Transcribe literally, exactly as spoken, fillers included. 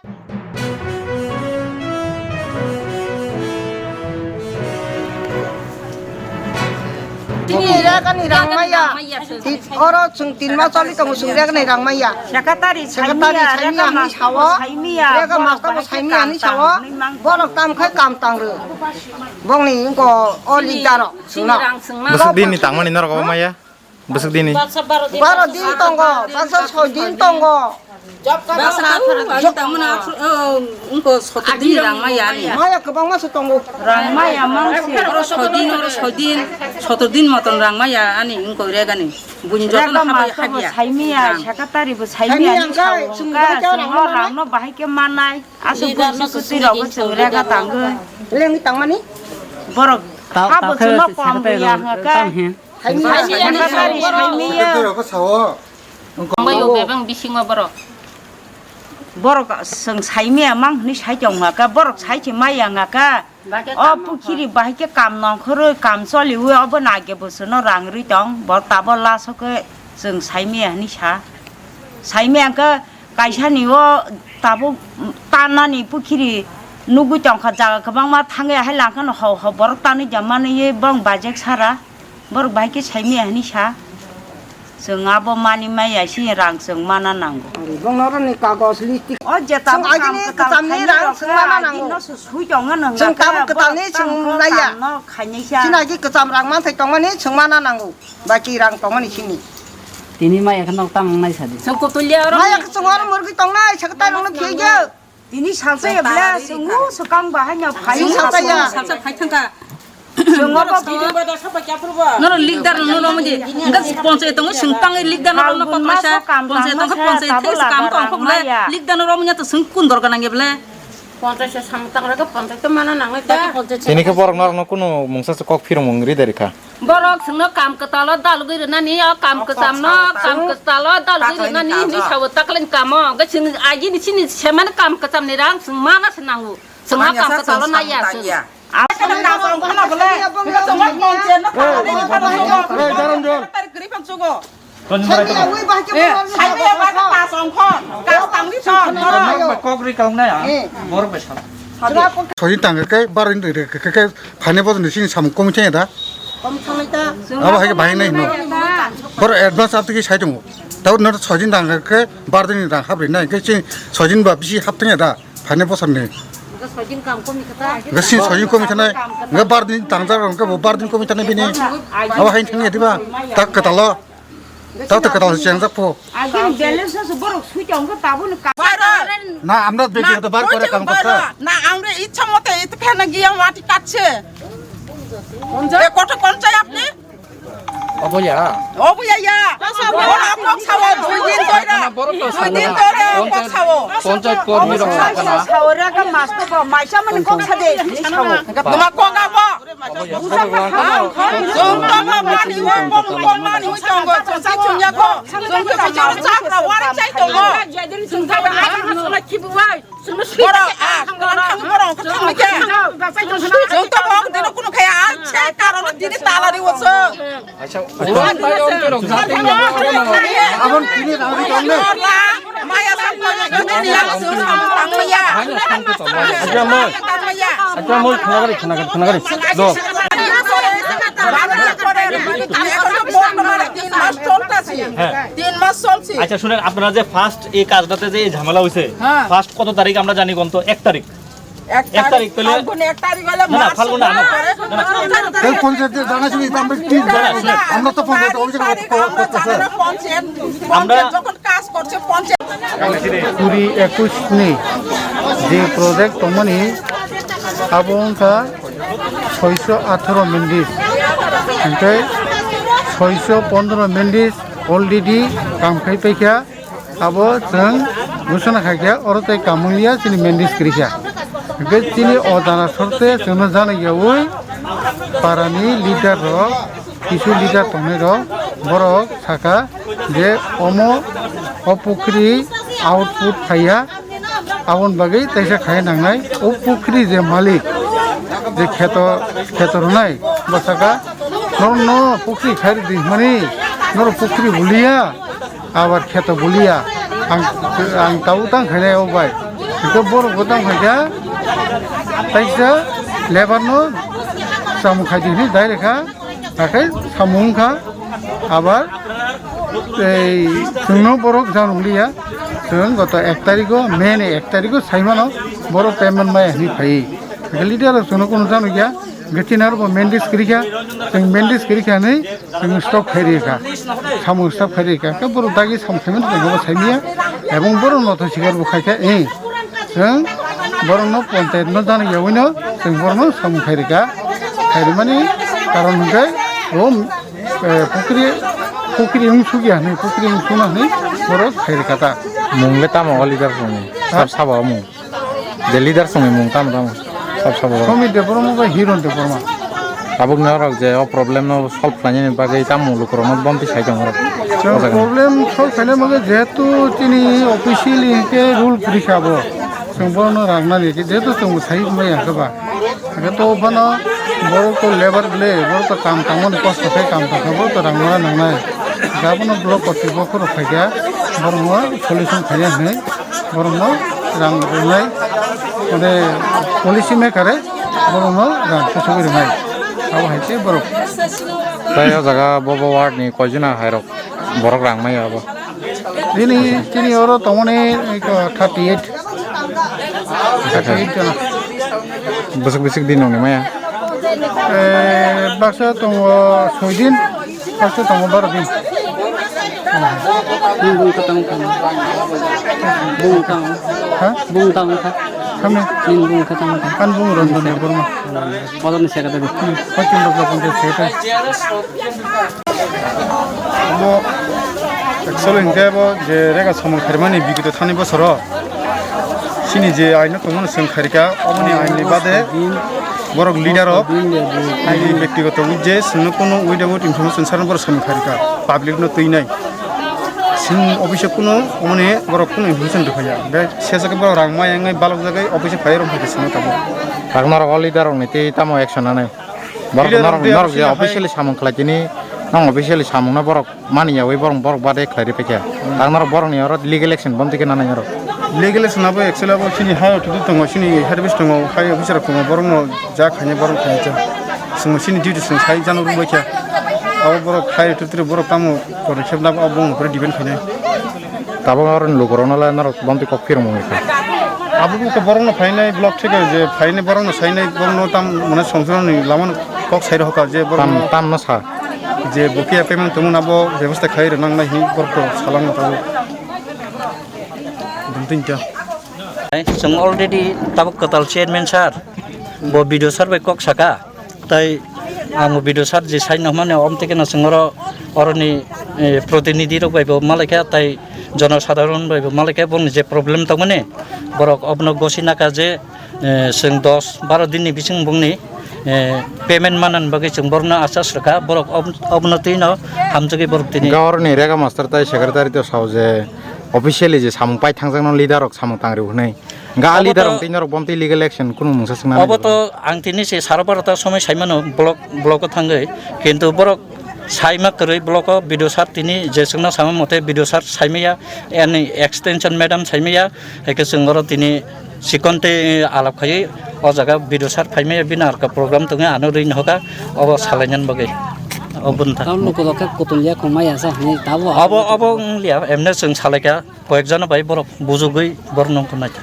Chini rega ni rang maya. Oro chwng tin mas choli tongo, chwng rega ni rang maya. Secretary Secretary saimaya, saimaya rega ani master sawo. Saimaya, rega borok master bo bahai khe saimaya ani kam sawo. Tang, nini mang. Borok tam khai kam tang rw. Bongni wngko o leader rok chwngno. Bwswk din ni tangmani norok obo maya? Bwswk dini? Baro din tongo, baksa soi din tongo. Baksa aphuru tangmani aphuru, oh, wngkho sotor din rang maya ani. Maya kwbangma se tongo. Rang maya mang se, oro soi din, oro soi din, sotor din moton rang maya ani wngkho regani. Buini jotono habya habya. Saimaya, secretary bo saimaya ani sao wngkha, chwng rang no bahai khe manai. Aswk buini sukti rok bo chwng rega tangwi. Lengwi tangmani? Borok ha bo chwngno kom ya hwnkha khe. Saimaya. Saimaya. Saimaya. Borok chwng saimaya mang hwnwi sai tong kha, borok sai se maya wngkha. O pukhiri bahai khe kam nongkhorwi, kam choliwi, obo nage bwswkno rang rwi tong, bo tabok laso khe chwng saimaya hwnwi sa. Saimaya wngkha kaisani o tabuk tanani pukhiri nugwi tong kha, jaga kwbangma thangwi hai lang kheno hau hau borok tanwi ja manwi bong bajek sara. Borok bahai khe saimaya hwnwi sa, chwng abo mani maya si rang chwng mana nango. Ari bongno rani kagoj listik. O jeta chwng agini kwcham ni rang chwng mana nango. Agino se sui tongo nang chwng tabuk kwtal ni chwng naiya. Chini agi kwcham rang manthai tongmani chwng mana nango. Baki rang tongmani sini. Tini maya khe nok tang nai sadi. Chwng kutulya oro. Maya khe chwng oro murgi tongnai sakta rang no phiyai. Tini salsa ya bla, swngo swkang bahai no phai. Sing salsa ya. Salsa phai thangka. Swngo bo. Noro leader no no mudi. Enggak si ponchayat tongo sing tang leader no no patma sa. Ponchayat tongo ponchayat thai sa kam tong phok le. Leader no no munya to sing kun dor ganang ya bla. Ponchayat sa sam tang ra ka ponchayat to mana nang ta. Tini khe borok norok no kuno mungsa se kok phirung mung ri dari kha. Borok chwngno kam kwtalo dalgwi rwnani, o kam kwchamno, kam kwtalo dalgwi rwnani hinwi sao taklani kamo. Hwnkhe chwng agini chini semani kam kwchamni rang chwng mana se nango. Chwngno kam kwtalo naiya chwng. Sojin tang khe baroni rwkhe khe phaini bosoni sini samung komi thangya da? Komi thanglai ta. Abo hai khe bahai nai hino. Boro advance abtwi khe sai tongo. Tabo no sojin tang khe baroni rang hap rinai khe sini sojin ba bisi hap thangya da? Phaini bosoni. Hwnkhe sini sojin komi thangnai. Hwnkhe baroni tangjak rok hwnkhe bo baroni komi thangnai bini. Abo hai thangya diba? Tak kwtalo. Tato kwtal se chengjak pho. Agini balance se borok sui tong khe tabuk ni ka-. Na, amra beki hoto bar kore kam korta. Na, amra ichha mote ito khana giya mati katse. Ye koto kon chai apni? Obo ya. Obo ya ya. Ora kok sawo, dui din toira. Dui din toira kok sawo. Panchayat kormi rok sakana. Sawo ra ka masto ko, maisa mani kok sade, ni sawo. Tuma kok abo. Abon tini rang ri kang le. Maya sampai ni dia langsung sama tangmaya. Aja moi. Aja moi khana gari khana gari khana gari. Do. তিন মাস চলছে। হ্যাঁ। তিন মাস চলছে। আচ্ছা শুনেন, আপনারা যে ফার্স্ট এই কাজটাতে যে এই ঝামেলা হয়েছে, হ্যাঁ। ফার্স্ট কত তারিখ আমরা জানি কোন তো? এক তারিখ। এক এক তারিখ তারিখ তাহলে ফাল্গুন, এক তারিখ হলে না, না, মার্চ ফাল্গুন না, না। পরে না, না। এই পঞ্চায়েতে জানাইছি, এটা আমরা কি জানাই? আমরা তো পঞ্চায়েত অভিযোগ করতেছে। আমরা পঞ্চায়েত, আমরা পঞ্চায়েত যখন কাজ করছে, পঞ্চায়েত। কুড়ি একুশ ni je project tongmani abo wngkha soiso atharo mendis, hingke soiso pondro mendis already kam khai paikha. Abo chwng gusana khaikhe oro tei kamung liya chini mendis kwrwikha. Hwnkhe chini o jana sorte chwngno jana yaui parani leader rok, kisu leader tongnai rok, borok sakha je omo o pukhri output khaiya, aboni bagwi teisa khaiya nangnai. O pukhri je malik, je kheto, kheto rwnai, bo sakha, norokno pukhri khai rwdi hwnmani, norok pukhri buliya. Abar kheto buliya, ang, ang tabuk tang khainai o bai. Hwnkhe borok bo tang phaikha, taisa lebar no samung khai di hwnwi dai rwkha, haikhe samung wngkha. Abar tei chwngno borok januk liya, chwng goto ek tarigo, May ni ek tarigo saimano borok payment maya hwnwi phai. Hwnkhe leader rok chwngno kunu janukya, hwnkhe tini aro bo mandates kwrwikha, chwng mandates kwrwikha hwnwi chwng stop khai rikha, samung stop khai rikha. Hwnkhe borok dagi samung khaimani tongma bo saimanya, ebong borok no to sikar bo khaikha, eh, chwng borok no panchayat no januk yaui no chwng borok no samung khai rikha. Khai rimani karon hwnkhe bo, eh, pukri, pukri wng sukya hwnwi, pukri wng suna hwnwi borok khai rikha ta. Mung le tamo o leader songni? Ha? Sab sabo mung. Je leader songni mung tamo tamo? Sab sabo. Somi Debbarma bai Hiron Debbarma. Tabuk norok je o problem no solve khlainani bagwi tamo lukurok no bomti sai tongo. Chwng o jaga ni problem solve khaina bagwi jehetu chini officially hwnkhe rule kwrwi kha abo. Chwng bono rang nani jehetu chwng bo sai maya khe ba. Hwnkhe to phano borok to labour le, borok to kam tangmani kosto khe kam tangkha, borok to rang maya nangnai. Abono block kortipokho rok phaikha, borokno solution khaiya hwnwi borokno rang rwnai, mane policy maker e borokno rang kusugwi rwnai. Abo hai khe borok. Tai o jaga bobo ward ni koijona hai rok borok rang maya abo. Bini chini oro tongmani thirty eight. Thirty eight jona. Bwswk bwswk din nongni maya? Eh, baksa tongo soi din, baksa tongo baro din. Nini bung kha tamo kha? Bung tamo? Ha? Bung tamo kha? Kami? Nini bung kha tamo kha? An bung Ranjan Debbarma. Bodol ni saka tadi. Pachim Bajra Panchayat secretary. Bo actually hwnkhe bo je rega samung kharimani bigito thani bosoro chini je aino tongmani chwng khairikha, oboni aini bade borok leader rok aini bektigoto je chwngno kunu without information sarno borok samung khairikha, public no twinai. Chwng office o kunu omoni borok kunu information rwphaiya, be sejak borok rang maya wngwi balokjagwi office o phaiwi rwngkha chwngno tabuk. Rang norok o leader rokni tei tamo action nanai? Borok leader norok, rok norok je officially samung khlai tini, nang officially samung no borok mani yaui borok, borok bade khlai ri paikha. Hmm. Tang norok borok ni oro legal action bomti khe nanai norok. Legal action abo actually abo chini high authority tongo, chini head office tongo, high officer tongo, borok no ja khainai borok khainai cha. Chwng chini duty chwng sai jano rwbaikha. Abo borok high authority borok tamo podokkhep nabo abo bongni upore depend khainai. Tabuk aroni lukurokno le norok bomti kok phirwngmung wngkha. Abo khe borokno phainai block theke je phainai borokno sainai borokno tam mane songchoroni lamano kok sai rohorkha je borokno tam, tamno sa. Je bo khe payment tongmani abo bebosta khai rwnang nai hinwi borokno salangma tabuk. Dum tin ta. Chwng already tabuk kwtal chairman sir, bo B D O sir bai kok saka. Tai ang B D O sir je sai no mane om teke no chwng oro oroni, eh, protinidhi rok bai bo malaikha tai jonosadharon bai bo malaikha bongni je problem tongmani borok obono gosi naka je, eh, chwng dos baro din ni bising bongni, eh, payment manani bagwi chwng borokno achas rwkha borok ob-, obono twi no hamjagwi borok tini. Hwnkhe oroni rega master tai secretary to sao je officially je samung pai thangjakno leader rok samung tangri hwnwi. Ga obo leader to rok tei norok bomtwi legal action kunu mungsa swngnani obo to ang tini se saro barota somoi saimano block, block o thangwi, kintu borok saima kwrwi block o B D O sir tini je chwngno sama mote B D O sir saimaya, ani extension madam saimaya, haikhe chwng oro tini chikon tei alap khaiwi o jaga B D O sir phaimaya bini arka program tongwi ano rwini hoka obo salainani bagwi. Obo wngkha. Tamo lukurok khe kutul ya khong maya sa hwnwi tabo obo, obo wng liya, emne chwng salaikha. Koyekjono bai borok bujugwi borokno wngkha naikha.